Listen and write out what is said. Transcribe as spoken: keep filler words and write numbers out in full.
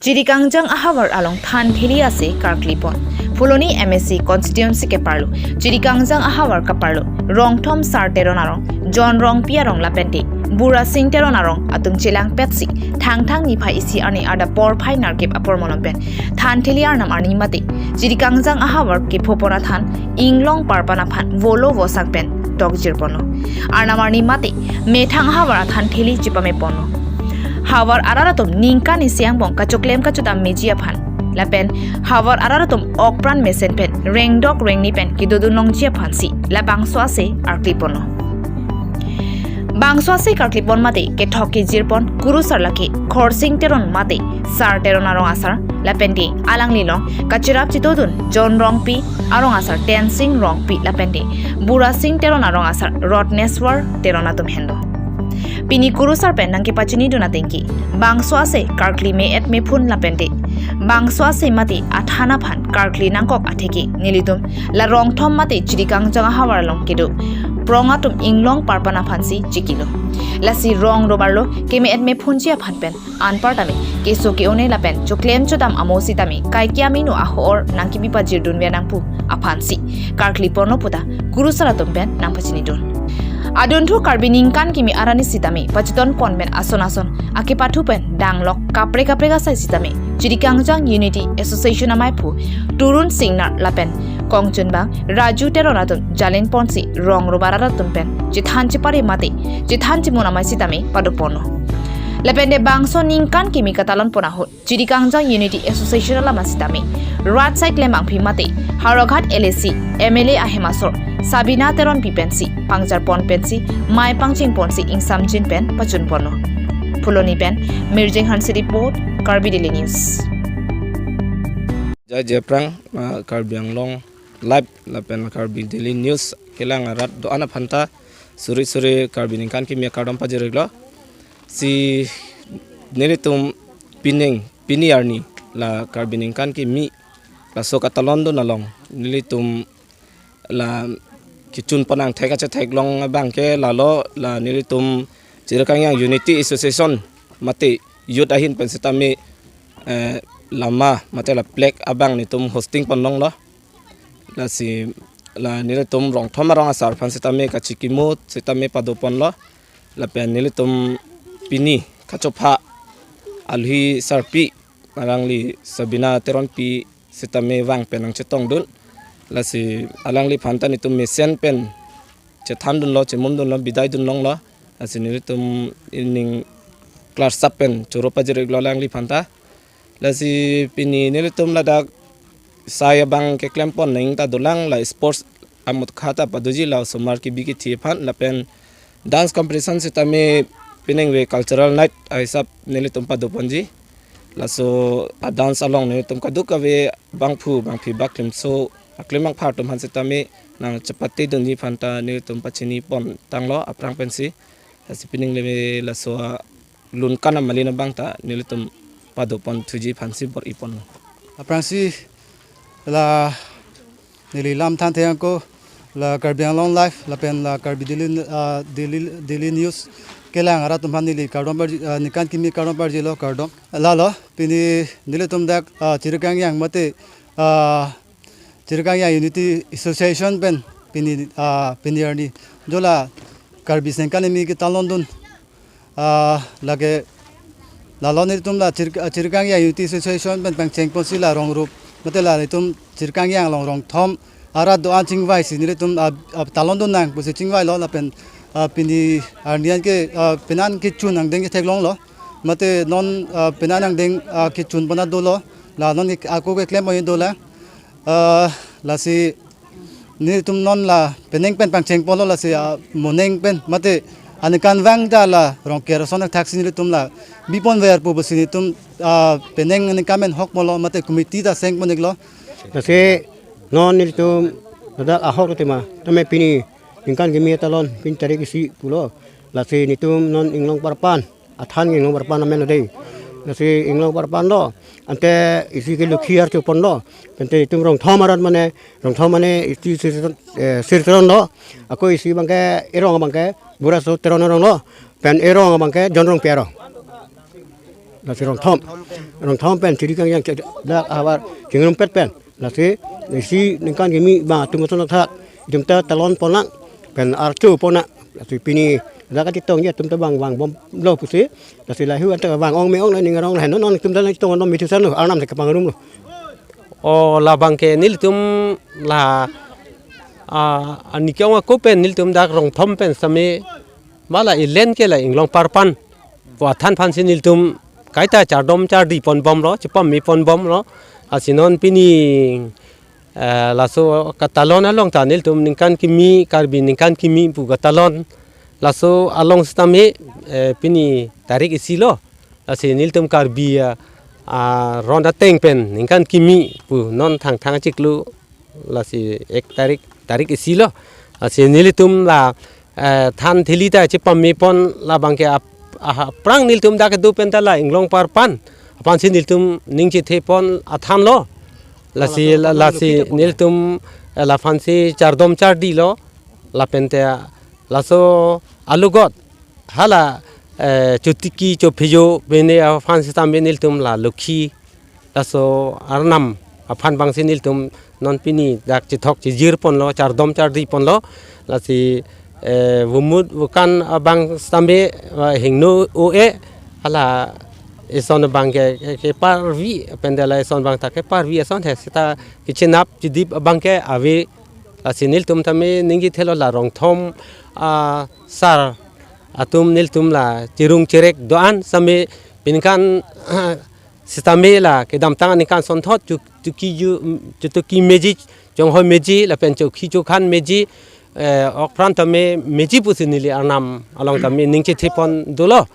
Chirikangjang ahavar along than theli ase karkli pon. Phuloni M A C constituency keparlo Chirikangjang ahavar kaparlo Rongthom Sar Teron arong, John Rongpi arong lapente Bura Sing Teron arong atum chelangpetsi Thangthang niphai isi arni adap porphai nerkep apor malom pen than theli arnam arni mate Chirikangjang ahavar kepho pon athan inglong parpan aphan volo vosang pen tokjir ponlo. Arnam arni mate methang ahavar athan theli chepame ponlo. Havar arat atum ningkan isi angbong kachoklem kachot ameji aphan lapen havar arat atum okpran mesen pen rengdok rengni pen kedodun longji aphansi labangso ase arkli ponlo. Bangso ase karkli pon mate kethok kejir pon kurusar lake Khorsing Teron mate Sar Teron arong asar lapente alangli along kacherap chitodun John Rongpi arong asar Tensing Rongpi lapente Bura Sing Teron arong asar Rotneswar Teron atum henlo. Pini kurusar pen nangkepachinidun atengke bangso ase karkli me-et mephun lapente bangso ase mate athan aphan karkli nangkok atheke nelitum la Rongthom mate Chirikangjang ahavar along kedo prong atum inglong parpan aphansi chikilo. Lasi rong robarlo keme-et mephunji aphan pen anpar tame keso ke-one lapen choklem chodam amo sitame kaikia minu ahor nangkebi pajirdun ver nangpu aphansi karkli ponlo puta kurusar atum pen nangpachinidun. Adunthu Karbi ningkan kimi arni sitame pachiton pon pen ason ason akepathu pen danglok kaprek kaprek asai sitame Chirikangjang Unity Association amaiphu Turun Singnar lapen kongchunbang Raju Teron atum jalin ponsi rong robar arat atum pen chethan chepare mate chethan chemun amei sitame pado ponlo. Lapente bangso ningkan kimi katalon pon ahut Chirikangjang Unity Association alam asitame rat sai klembangpi mate Howraghat L A C M L A ahem asor Sabina Teronpi pensi pangchar pon pensi mei pangcheng ponsi ingsamjin pen pachun ponlo. Phuloni pen Mirjeng Hanse report, Karbi Daily News. Jai jai aphrang, ah, Karbi Anglong Live lapen Karbi Daily News kelang arat do-an aphanta suri suri Karbi ningkan kimi akardom pajir-iklo. Si nelitum pining pini arni la Karbi ningkan kimi laso katalondun along nelitum la kechun pon angthek achetheklong abangke lalo la nelitum Chirikangjang Unity Association mate youth ahin pen sitame, eh, lama mate la flag abang nelitum hosting ponlonglo. Lasi la nelitum Rongthom arong asar aphan sitame kachikimut sitame pado ponlo. Lapen nelitum pini kachopha alhi sarpi alangli Sabina Teronpi sitame vang pen nangchetongdun. Lasi alangliphanta nelitum mesen pen chethandunlo, chemundunlo, bidaidunlonglo. Lasi nelitum ining klarsap pen choro pajir-iklo alangliphanta. Lasi pini nelitum ladak sai abang keklem pon nangta dolang, la sports amut khata padoji la osomar kebi kethe aphan lapen dance competition sitame peningve cultural night ahisap nelitum pado ponji. Laso a-dance along nelitum kadokave bangphu bangphi bak klimso aklem bangphar atum aphan sitame nangchepatedunji aphanta nelitum pachini pon tanglo aphrang pensi. Lasi pining le laso a lunkan amalin abangta nelitum pado ponthuji aphansi bor-i ponlo. Aphrangsi la neli lam thanthe ako la Karbi Anglong Live lapen la Karbi Daily, ah, Daily, Daily News kelang arat atum aphan neli kardom parji, ah, ningkan kimi kardom parjilo, kardom. Lalo pini nelitum dak, ah, Chirikangjang mate, ah, Chirikangjang Unity Association pen pini, ah, pini arni jo la Karbi ningkan kimi ketalondun, ah, lake lalo nelitum la Chir-, Chirikangjang Unity Association pen pangcheng ponsi la rong rup mate la nelitum Chirikangjang along Rongthom arat do-an chingvaisi nelitum, ah, ah, talondun nang pusi chingvailo lapen, ah, pini arni anke, ah, penan kechun angdeng ketheklonglo mate non, ah, penan angdeng, ah, kechun pon dolo la non ik-, ako keklem pon dolang. Ah, lasi nelitum non la penang pen pangcheng ponlo lasi, ah, monang pen mate aningkanvang ta la rong kerosene thaksi nelitum la bi ponver pu pusi nelitum, ah, penang aningkan pen hok ponlo mate committee ta seng pon-iklo. Lasi non nelitum ladak ahok tema tame pini ningkan kimi talon pini tarik isi pulo. Lasi nelitum non inglong parpan athan inglong parpan amen lo dei. Lasi inglong parpan lo. Ante isi ke lukhi archo ponlo. Ante itum Rongthom arat mane, Rongthom mane isi Sir, eh, Sir Teron lo. Ako isi abangke erong abangke Bura Sing Teron arong lo. Pen erong abangke John Rongpi arong. Lasi rong thom. Rong thom pen chiri kangjang che-, dak ahavar chingrum pet pen. Lasi isi ningkan kimi abang atum ason athak. Itum ta talon ponnang pen archo ponnang. Lasi pini dak kachetongji atum ta vang vangbomlo pusi. Lasi lahei anta vang ong me ong la ning arong la non non itum ta tong non mithusan lo, Arnam si kepangrum lo. O labang ke nelitum la, ah, anike ong ako pen nelitum dak rong thom pen sitame mala elen ke la Inglongpar pan pu athan aphansi nelitum kaita chardom chardi ponbomlo, chepame ponbomlo. Lasi non pini, eh, laso katalon along ta nelitum ningkan kimi, Karbi ningkan kimi pu katalon. Laso along sitame, eh, pini tarik isi lo. Lasi nelitum Karbi, ah, ah, ron ateng pen ningkan kimi pu non Thangthang achiklo. Lasi ek tarik, tarik isi lo. Lasi nelitum la, eh, than thili ta chepame pon labang ke ap-, ah, aphrang nelitum dak kedo pen ta la Inglongpar pan aphansi nelitum ning chethe pon athan lo. Lasi la, lasi nelitum, eh, laphansi chardom chardi lo. Lapen te laso alogot hala, eh, chotiki chophejo pine aphan sitame nelitum la Lokhi laso Arnam aphan abangsi nelitum non pini dak chethok chejir ponlo, chardom chardi ponlo. Lasi, eh, vumut vukan abang sitame, eh, hingno o-e, hala eson abang ke, ke, keparvi, pen de la eson abang ta keparvi eson he, seta kechenap chedip abang ke ave. Lasi nelitum tame ning chethelo la rong thom, ah, sar atum nelitum la cherung cherek do-an sitame peningkan sitame la kedamtang aningkan sonthot chu-, chuki ju, chutuki meji, chonghoi meji, lapen chokhi chokhan meji, eh, okpran tame meji pusi neli Arnam along tame ning chethe pon dolo.